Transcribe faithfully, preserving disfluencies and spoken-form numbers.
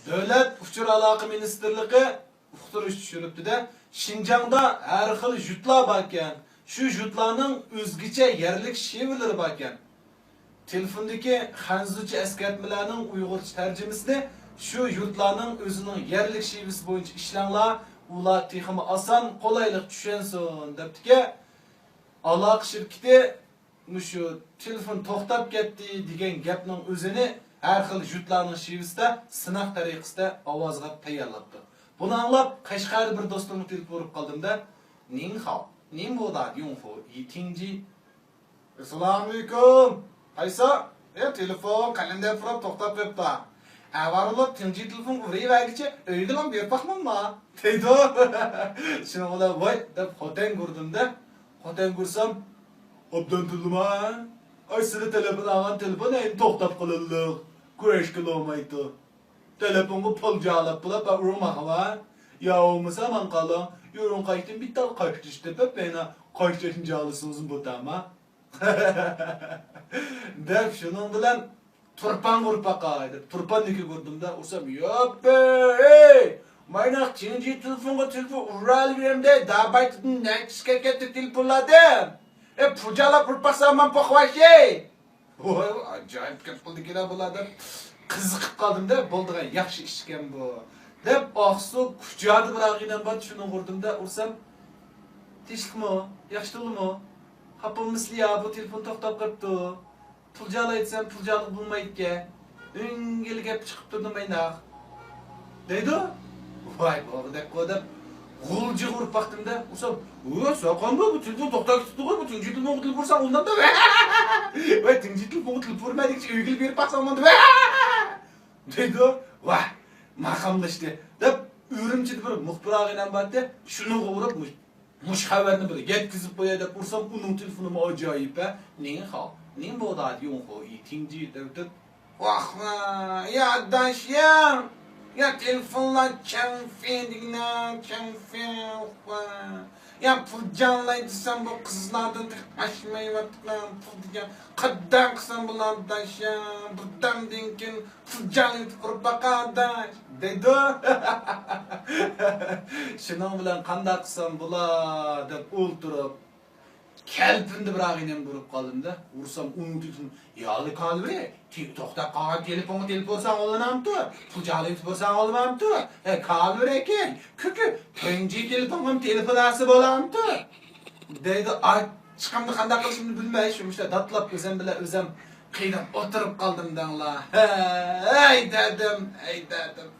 دۆلەت ئۇچۇر ئالاقە مىنىستىرلىقى ئۇقتۇرۇش چۈشۈرۈپتۇ-دە، شىنجاڭدا ھەر خىل يۇرتلار باركەن، شۇ يۇرتلارنىڭ ئۆزگىچە يەرلىك شېۋىلىرى باركەن. تېلېفوندىكى خەنزۇچە ئەسكەرتمىلەرنىڭ ئۇيغۇرچە تەرجىمىسىنى شۇ يۇرتلارنىڭ ئۆزىنىڭ يەرلىك شېۋىسى بويىچە ئىشلەڭلار، ئۇلار تېخىمۇ ئاسان، قولايلىق چۈشەنسۇن، دەپتىكەن. ئالاقە شىركىتى مۇشۇ تېلېفون توختاپ كەتتى دېگەن گەپنىڭ ئۆزىنى ھەر خىل يۇرتلارنىڭ شېۋىسىدە سىناق تەرىقىسىدە ئاۋازغا تەييارلاپتۇ. بۇنى ئاڭلاپ، قەشقەردە بىر دوستۇمغا تېلېفون ئۇرۇپ قالدىم-دە، نىڭخاۋ، نىڭبۇدا يۇڭفۇ يى تىڭجى. ئەسسالامۇئەلەيكۇم. قايسى؟ ئە، تېلېفون قەلەندەر پۇراپ توختاپ قېپتا. ئەۋارىلىپ تىڭجى تېلېفون ئۇرۇۋەرگىچە ئۆيگىلا بېرىپ باقمامما؟ دەيدۇ. شۇنىڭ بىلەن ۋاي دەپ خوتەنگە ئۇردۇم-دە. خوتەنگە ئۇرسام، ئوبدان تۇردۇم-ھە. ئاي، سىلى تېلېفون ئالغان تېلېفون ئەينى توختاپ قالىدۇ. كۈرەشكە بولمايدۇ. تېلېفونغا پۇل جالاپ بولۇپ، ئۇرماقلا. يا بولمىسا ماڭا قالا، يۇرۇڭ قايتىم بىتال قايتىش تېپىپ، مېنى قايتىشنى جالىسىڭىزمۇ بولىدۇ. دەپ شۇنىڭ بىلەن تۇرپانغا ئۇرۇپ باقاي دەپ تۇرپاننىڭكىگە ئۇردۇم-دە، ئۇرسام، ياپپەي! مايناق تىڭجى تېلېفونغا تېلېفون ئۇرالىۋېرەمدە، دابايتىدىن نەچچىسى كەتتى تېلېفونلاردىن. ئە، پۇل جالاپ ئۇرۇپ باقسام مەن پوخۋاشەي! ۋاي، ئاجايىپ گەپ قىلدىكىلا بۇلار دەپ قىزىقىپ قالدىم-دە، بولىدىغان ياخشى ئىشكەن بۇ. دەپ ئاقسۇ كۇچادا بىر ئاغىنەم بار، شۇنىڭغا ئۇردۇم-دە، ئۇرسام، تىنچلىقمۇ؟ ياخشى تۇردىمۇ؟ خاپا بولمىسىلە يا، بۇ تېلېفون توختاپ قېپتۇ. پۇل جالايتسام پۇل جالىغا بولمايدىكەن. ئۆڭگىلى گەپ چىقىپ تۇردى مايناق. دەيدۇ. ۋاي، بولغۇدەكقۇ دەپ غۇلجىغا ئۇرۇپ باقتىم-دە، ئۇرسام، ۋە، ساقان بۇ، بۇ تېلېفون توختاپ كېتىپتىغۇ، بۇ تىڭجى تېلېفونغا تېلېفون ئۇرساڭ ئۇرمامدۇ؟ ۋە، تىڭجى تېلېفونغا تېلېفون ئۇرمايدىكىنە ئۆيگىلا بېرىپ باقساڭ بولمامدۇ؟ ۋە، دەيدۇ. ۋاھ، ماقاملاشتى دەپ ئۈرۈمچىدە بىر مۇخبىر ئاغىنەم بارتى، شۇنىڭغا ئۇرۇپ مۇشۇ مۇشۇ خەۋەرنى بىر يەتكۈزۈپ قوياي دەپ ئۇرسام، ئۇنىڭ تېلېفونىمۇ ئاجايىپ ھە. نىڭخاۋ، نىڭبودا يۇڭخۇ يى تىڭجى دەۋېتىپ. ۋاھ ۋاھ، يا ئاداش يا، يا تېلېفونلار چەڭفېن دېگىنە، چەڭفېن، ۋاھ ۋاھ. يا پۇل جانلاي دېسەم بۇ قىزلاردىن تېخى ئاشمايۋاتقان پۇل دېگەن قانداق قىلسام بولار ئاداش يا، بىردەمدىن كېيىن پۇل جانلايتىپ ئۇرۇپ باقاي ئاداش. دەيدۇ. شۇنىڭ بىلەن قانداق قىلسام بولا دەپ ئولتۇرۇپ، كەلپىندە بىر ئاغىنەمگە ئۇرۇپ قالدىم-دە. ئۇرسام، ئۇنىڭ تېلېفونى، يالى كالىۋىرى، تى-، توختاپ قالغان تېلېفونغا تېلېفون ئۇرساڭ بولامتۇ؟ پۇل جالىۋېتىپ ئۇرساڭ بولامتۇ؟ ھە، كالىۋىرى ئەكەل، كۈكۈ، تۇنجى تېلېفونغىمۇ تېلېفون ئالسا بولامتۇ؟ دەيدۇ. ئاچچىقىمنى قانداق قىلىشىمنى بىلمەي، شۇ مۇشۇنداق داتلاپ ئۆزۈم بىلەن ئۆزۈم قىيناپ ئولتۇرۇپ قالدىم دەڭلا. ھەي دەدىم، ھەي دەدىم.